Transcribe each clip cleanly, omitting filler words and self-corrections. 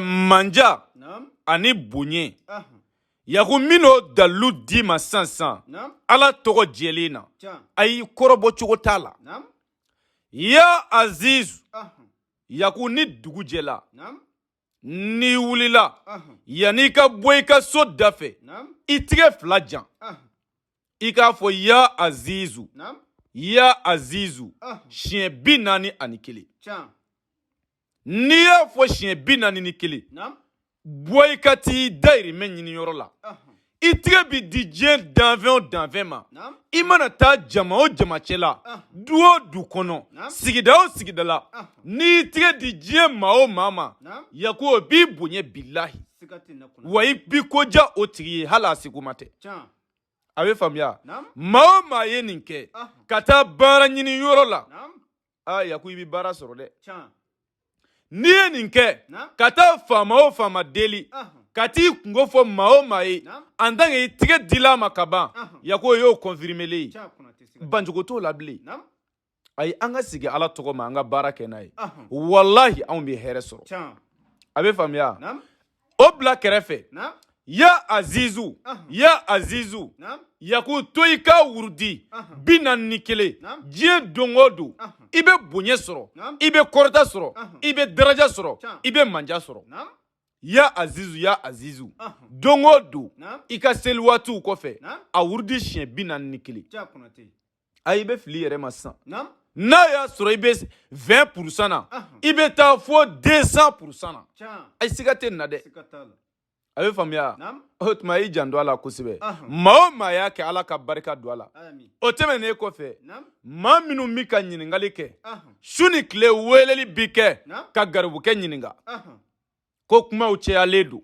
Manja ani bonya yaku min n'o dalilu d'i ma sisan sisan ala tɔgɔ jɛlen na ayi kɔrɔbɔ cogo t'a la ya azizu yaku ni dugu jɛla n'i wulila yanni i ka bɔ i ka so da fɛ i tigɛ fila jan i k'a fɔ ya azizu ya azizu siɲɛ 41. N'i y'a fɔ siɲɛ 41, bɔ i ka t'i dayirimɛ ɲini yɔrɔ la, i tigɛ bi di diɲɛ danfɛn o danfɛn ma, i mana taa jama o jama cɛ la, du o du kɔnɔ, sigida o sigida la, n'i tigɛ di diɲɛ maa o maa ma, yaku o b'i bonya bilahi, wa i bi ko diya o tigi ye hali a seko ma tɛ. A bɛ faamuya? Maa o maa ye nin kɛ ka taa baara ɲini yɔrɔ la, aa yaku i bɛ baara sɔrɔ dɛ. N'i ye nin kɛ ka taa faama o faama deli, ka t'i kunko fɔ maa o maa ye, en tant que i tigɛ dila a ma ka ban, yaku o y'o confirmelen ye, bancogo t'o la bilen. Ayi, an ka sigi ala tɔgɔ ma, an ka baara kɛ n'a ye, walahi anw bɛ hɛrɛ sɔrɔ. A bɛ faamuya? O bila kɛrɛfɛ, ya azizu ya azizu, yaku to i ka wurudi 41 diɲɛ don o don, i bɛ bonya sɔrɔ, i bɛ kɔrɔta sɔrɔ, i bɛ daraja sɔrɔ, i bɛ manja sɔrɔ. Ya azizu ya azizu, don o don i ka seli waatiw kɔfɛ, a wurudi siɲɛ 41. Ayi, i bɛ fili yɛrɛ ma sisan. N'a y'a sɔrɔ i bɛ 20% na, i bɛ taa fo 200% na. Ayi, siga tɛ nin na dɛ. A bɛ faamuya? O tuma i janto a la kosɛbɛ. Maa o maa y'a kɛ, ala ka barika don a la. O tɛmɛnen kɔfɛ, maa minnu bɛ ka ɲininkali kɛ su ni tile, weleli bi kɛ ka garibukɛ ɲininka ko kumaw cayalen don,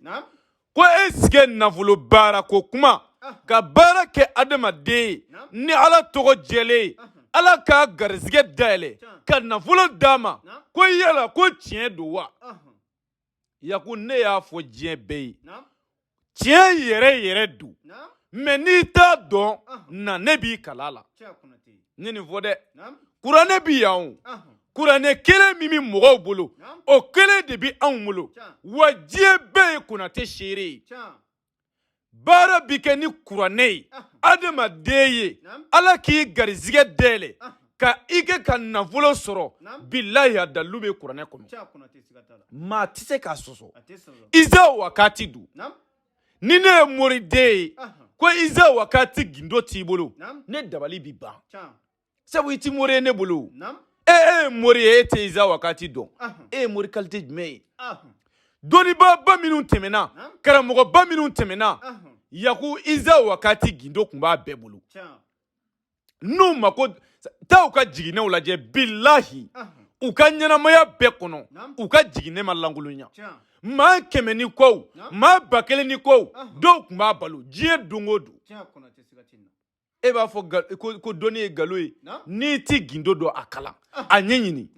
ko est-ce que nafolo baara ko kuma, ka baara kɛ adamaden ye ni ala tɔgɔ jɛlen ye, ala k'a garisɛgɛ dayɛlɛ ka nafolo d'a ma, ko yala ko tiɲɛ don wa? Yaku, ne y'a fɔ diɲɛ bɛɛ ye, tiɲɛ yɛrɛ yɛrɛ don. Mais n'i t'a dɔn, na ne b'i kala la. Ne nin fɔ dɛ, kuranɛ bi yan o. Kuranɛ kelen min bɛ mɔgɔw bolo, o kelen de bɛ anw bolo. Wa diɲɛ bɛɛ ye Konate seere ye. Baara bi kɛ ni kuranɛ ye adamaden ye, ala k'i garizigɛ dayɛlɛ ka i kɛ ka nafolo sɔrɔ. Bilahi, a dalilu bɛ kuranɛ kɔnɔ, maa tɛ se k'a sɔsɔ. Iza wakati don. Ni ne ye moriden ye ko iza wakati gindo t'i bolo, ne dabali bi ban, sabu i ti mori ye ne bolo. E ye mori ye, e tɛ iza wakati dɔn, e ye mori qualité jumɛn ye? Dɔnnibaaba minnu tɛmɛna, karamɔgɔba minnu tɛmɛna, yaku iza wakati gindo tun b'a bɛɛ bolo. N'u mako taa u ka jiginɛw lajɛ, bilahi, u ka ɲɛnamaya bɛɛ kɔnɔ, u ka jiginɛ ma lankolonya. Maa 100 ni kɔw, maa 1000 ni kɔw, dɔw tun b'a balo diɲɛ don o don. E b'a fɔ ko dɔnni ye nkalon ye, n'i ti gindo dɔn, a kalan, a ɲɛɲini.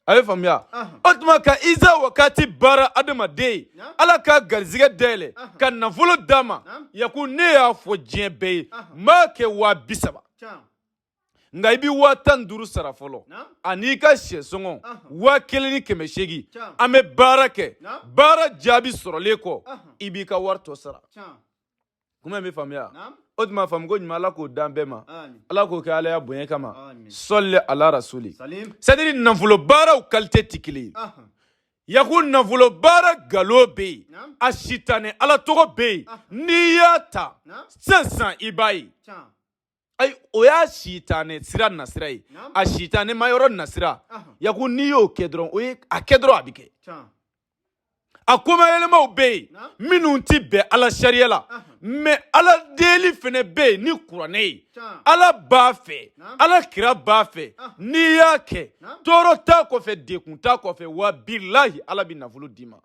A bɛ faamuya? O tuma ka iza wakati baara adamaden ye, ala ka garizigɛ dayɛlɛ ka nafolo d'a ma, yaku ne y'a fɔ diɲɛ bɛɛ ye, n b'a kɛ 30 000, nka i bɛ 15 000 sara fɔlɔ, ani i ka sɛsɔngɔ 1800. An bɛ baara kɛ, baara jaabi sɔrɔlen kɔ, i b'i ka wari tɔ sara. Kuma in bɛ faamuya? O tuma faamu ko ɲuman, ala k'o d'an bɛɛ ma, ala k'o kɛ ala ya bonya kama. Sɔli ala rasuli. C'est-à-dire nafolo baaraw qualité tɛ kelen ye. Yaku, nafolo baara galo bɛ yen, a sitanɛ ala tɔgɔ bɛ yen, n'i y'a ta sisan sisan i b'a ye. Ayi, o y'a sitanɛ sira nasira ye, a sitanɛ ma yɔrɔ nasira. Yaku, n'i y'o kɛ dɔrɔn, o ye a kɛ dɔrɔn, a bɛ kɛ. A komayɛlɛmaw bɛ yen minnu ti bɛn ala sariya la, mais ala deli fɛnɛ bɛ yen ni kuranɛ ye. Ala b'a fɛ, ala kira b'a fɛ. N'i y'a kɛ, tɔɔrɔ t'a kɔfɛ, dekun t'a kɔfɛ, wa bilahi ala bɛ nafolo d'i ma.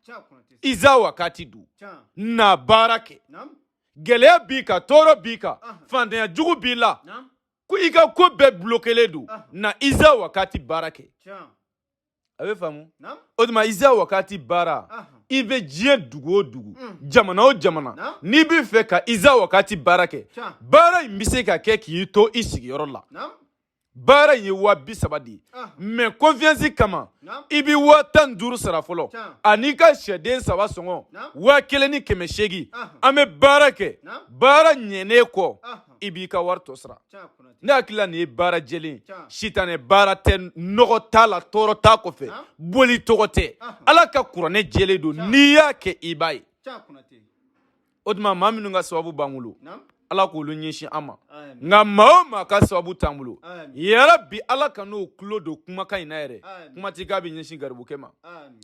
Iza wakati don, na baara kɛ. Gɛlɛya b'i kan, tɔɔrɔ b'i kan, fantanya jugu b'i la, ko i ka ko bɛɛ bulokelen don, na iza wakati baara kɛ. A bɛ faamu? O tuma iza wakati baara, i bɛ diɲɛ dugu o dugu, jamana o jamana, n'i bɛ fɛ ka iza wakati baara kɛ, baara in bɛ se ka kɛ k'i to i sigiyɔrɔ la. Baara in ye 30.000 de ye, mais confiance kama i bɛ 15.000 sara fɔlɔ, an'i ka sɛden saba sɔngɔ 1800. An bɛ baara kɛ, baara ɲɛnen kɔ, i b'i ka wari tɔ sara. Ne hakili la nin ye baara jɛlen, sitanɛ baara tɛ, nɔgɔ t'a la, tɔɔrɔ t'a kɔfɛ, boli tɔgɔ tɛ. Ala ka kuranɛ jɛlen don, n'i y'a kɛ i b'a ye. O tuma maa minnu ka sababu b'an bolo, Ala k'olu ɲɛsin an ma. Nka maa o maa ka sababu t'an bolo, yarabi Ala kan'o tulo don kumakan in na yɛrɛ. Kuma tɛ k'a bɛ ɲɛsin garibukɛ ma.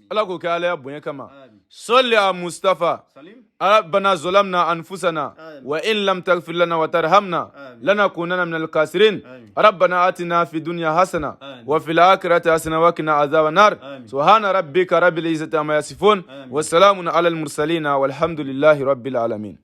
Ala k'o kɛ Alaya bonya kama. Sɔli a Mustafa. Rabbana zalamna anfusana wa in lam taghfir lana wa tarhamna lanakunanna minal khasirin. Rabbana atina fi dunya hasana wa fil akhirati hasana wa qina azaban nar. Subhana rabbika rabbil izzati amma yasifun wa salamun alal mursalin walhamdulillahi rabbil alamin.